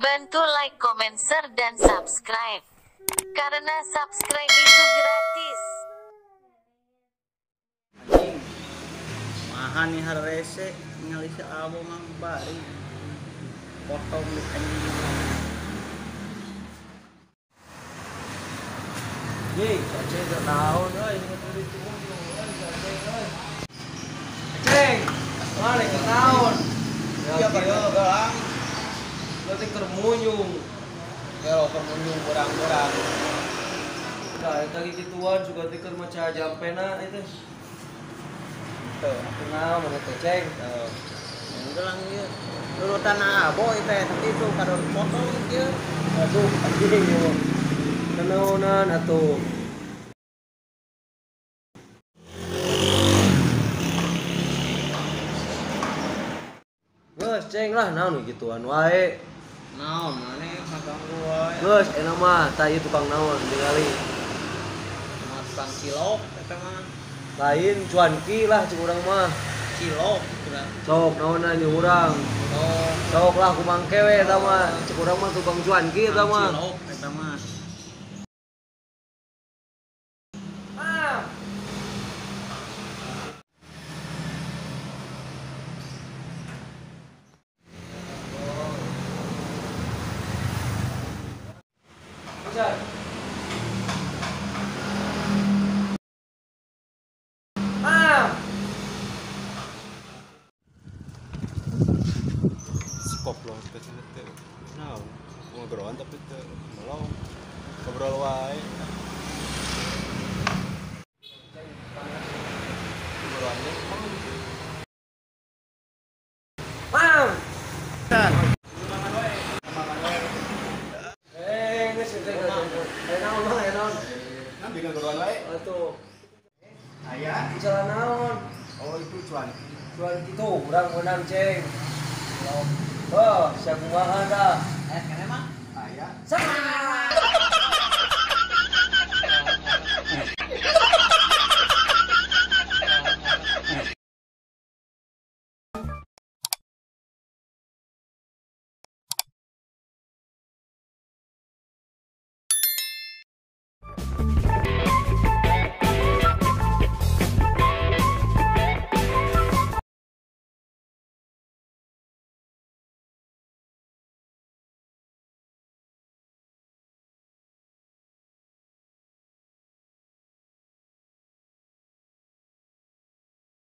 Bantu like, comment, share, dan subscribe. Karena subscribe itu gratis. Anjing. Maha nih harese ningali si Abo mah bari. Potong di anjing. Ye, cacing teu naon euy, ngeuri tubuh euy cacing euy. Cacing, mana keur naon? Ya kieu gelang. Berarti keur munyung. Ya keur munyung berang-berang. Nah, eta gituan juga teh keur maca jampena itu. Teu, kenal mana teh ceng. Teu. Gelang ieu. Nurutan Abo ieu teh tapi itu kadon potong ieu. Aduh, anjing ieu. Kenaonan atuh. Geus ceng lah naon gituan wae. Naon maneh ngaganggu wae. Geus enak mah tah ieu tukang naon tingali. Mah tukang cilok eta mah. Lain cuanki lah cek urang mah. Cilok urang. Sok naonan jeung urang. Oh, sok lah kumangke we eta mah. Cek urang mah tukang cuanki eta mah. Cilok eta mah. Koplong teh cenah teh naon ngobrolan tapi teu melong ngobrol wae ngobrolannya mang tan eh geus teh naon mah naon nah bikin ngobrolan wae atuh aya bicara naon. Oh itu cuan cuan kitu urang meunang ceng. Oh, siap kumaha dah. Kene mah aya. Sa.